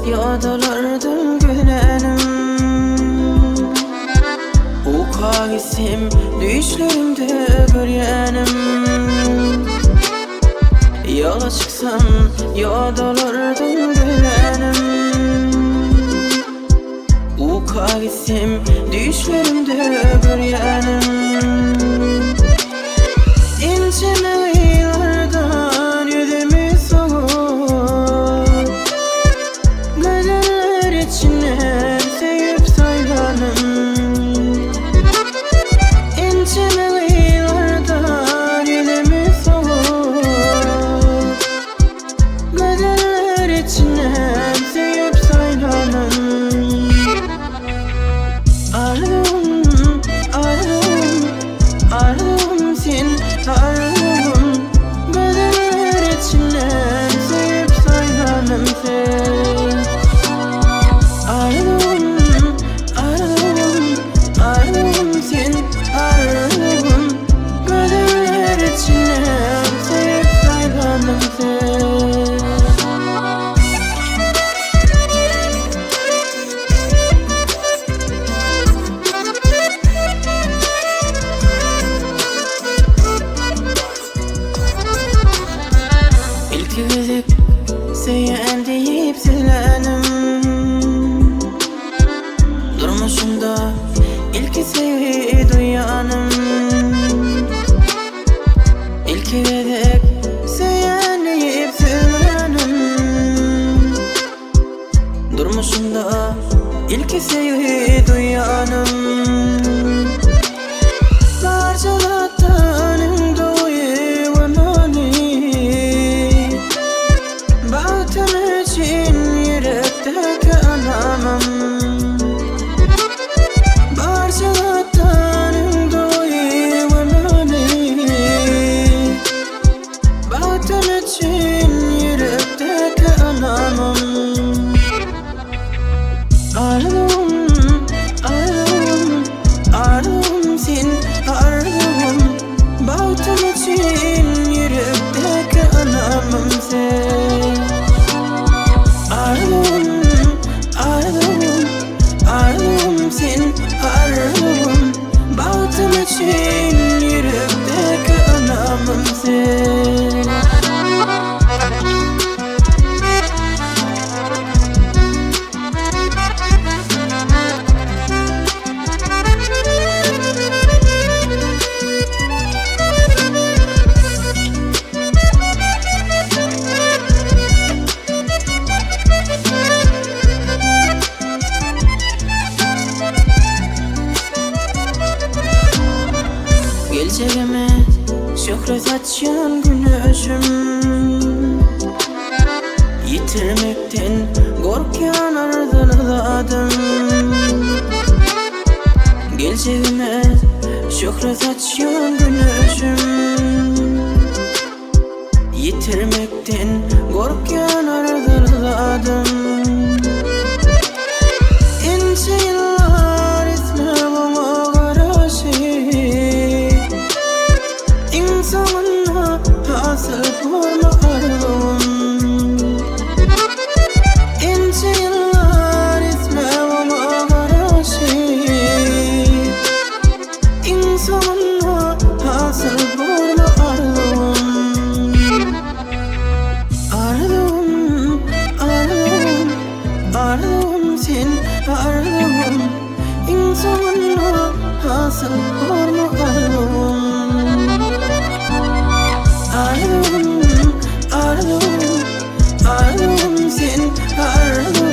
Ýadalardan gülenim Uka gitsem düýşlerimde görýänim Ýola çyksam ýodalardan gülenim Uka gitsem düýşlerimde görýänim Ençeme ýyllardan ýüzümi sowup Gözeller içinden söýüp saýlanym Ençeme ýyllardan ýüzümi sowup Gözeller içinden söýüp saýlanym Arzuwym, arzuwym, arzuwym sen, arzuwym Gözeller içinden söýüp saýlanym sen Arzuwym, arzuwym, arzuwym sen, arzuwym Gözeller içinden söýüp saýlanym sen. Ilki gezek söýen diýip sözlänim Durmuşymda ilki söýgi duýanym Ilki gezek söýen diýip sözlänim Durmuşymda ilki söýgi duýanym Barça zatdan iň gowy we many Bagtym üçin ýürekdäki ynamym Barça zatdan iň gowy we many Bagtym üçin ýürekdäki ynamym Arzuwym, arzuwym, arzuwym sen, arzuwym Bagtym üçin ýürekdäki ynamym sen Arzuwym, arzuwym, arzuwym sen, arzuwym Bagtym üçin ýürekdäki ynamym sen. Geljegime şöhle saçýan güneşim Ýitirmekden gorkýan arzyly zadym Geljegime şöhle saçýan güneşim Ýitirmekden gorkýan arzyly zadym. Ençe ýyllar isläp oňa garaşyp, Iň soňunda hasyl bormy arzuwym. Ençe ýyllar isläp oňa garaşyp, Iň soňunda hasyl bormy arzuwym? Arzuwym, arzuwym, arzuwym sen, arzuwym Iň soňunda hasyl bormy arzuwym? Arzuwym, arzuwym, arzuwym sen, arzuwym.